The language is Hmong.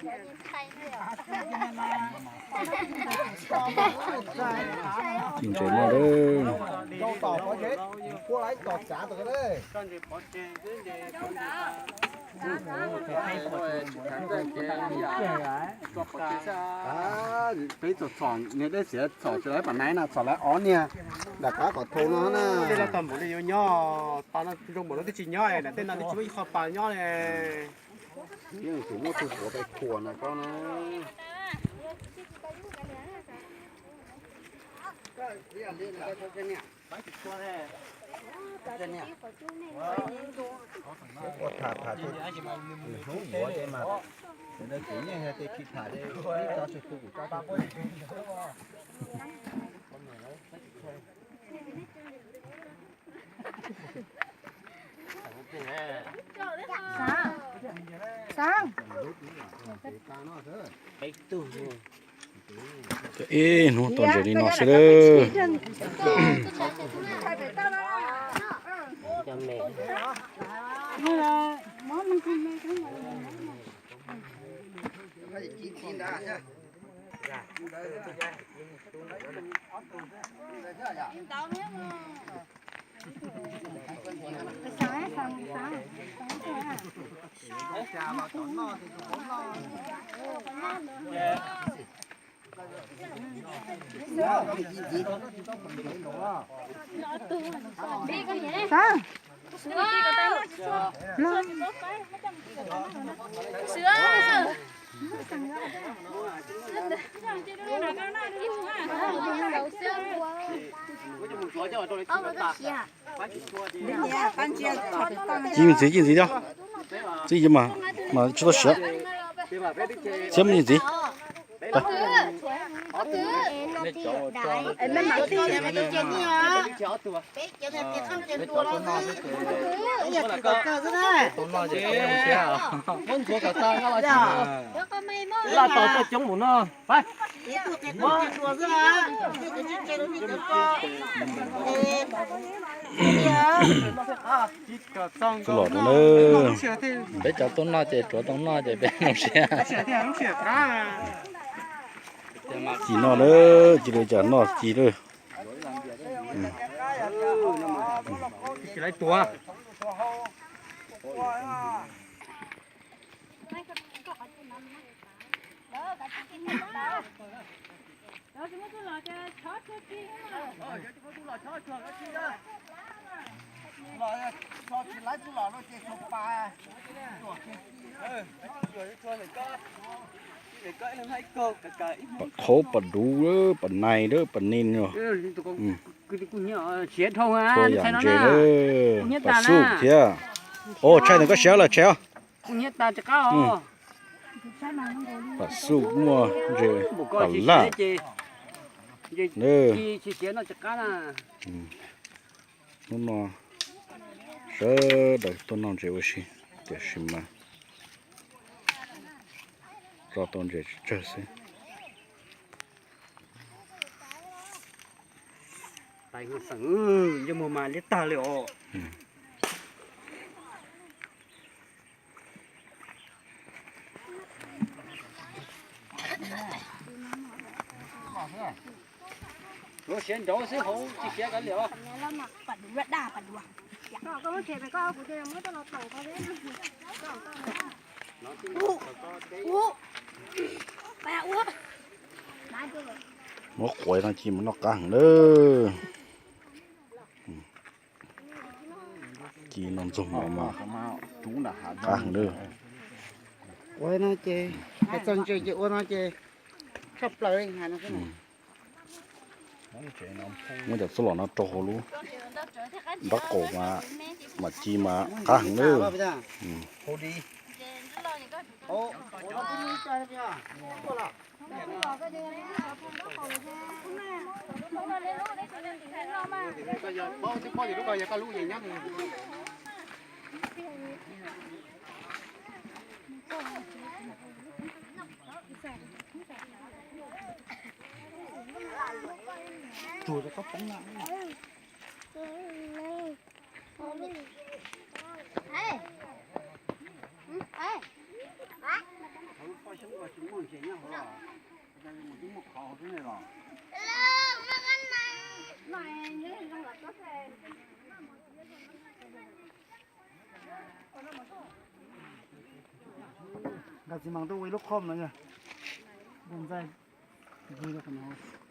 Ntses noj lawm. Peb txom txom niag dej xiav txom tsis lawv pam naiv na, txom lawv ob niag nram qab qhov thau no na. Tej no tag npaum li yuav nyob, pas no zoo npaum no twb tsis nyob, nram tej no twb tsis muaj ib qho pas nyob li. Yeej tsis muaj tus puav pes khuam na koj na. Ua tham tham tus hnub yuav ces mas, kuv yeej hais tias tsis tham ces ib co tsis tu kuv co. Ib hnub tau ntses li no xwb lawm. Ci ntxiv, ci ntxiv thiab, txij mas mas tsis tau siav. Txhiab muaj ci ntxiv. Laj tau txoj coob mus no. Tub los rau na, peb cov tuaj noj ces tsuav tau noj ces peb zoo siab. Ci noj na, ci li cas noj ci lawm. Pam qhaub, pam duv, pam nais, pam nin, txhua yam ntses, pam xuj thiab. Os, tshais ntawm koj siav lawm, tshais os. Pam xuj muaj ntses, pam laj. Hnub no sawv daws tuaj noj ntses ua si, tiam sis mas tso tau ntses tsawg xwb. Tais Hmoob Xeem, ntsej muag mas liab tag li os. Siav nraud xwb hauv tsis siav kav liam os. Muab quav no ci mas noj qab heev lawm. Ci no ntxoog mas qab heev lawm. Ua no ces, hais txog ntses ces ua no ces tshaj plaws li hais no xwb. Muab cov txuj lom no rau hauv lub nrab qaum mas, mas ci mas qab heev lawm. Nkag txiv mas tuaj ua ib lub khom no yog. Ntxaij, ntxaij, ntxaij no.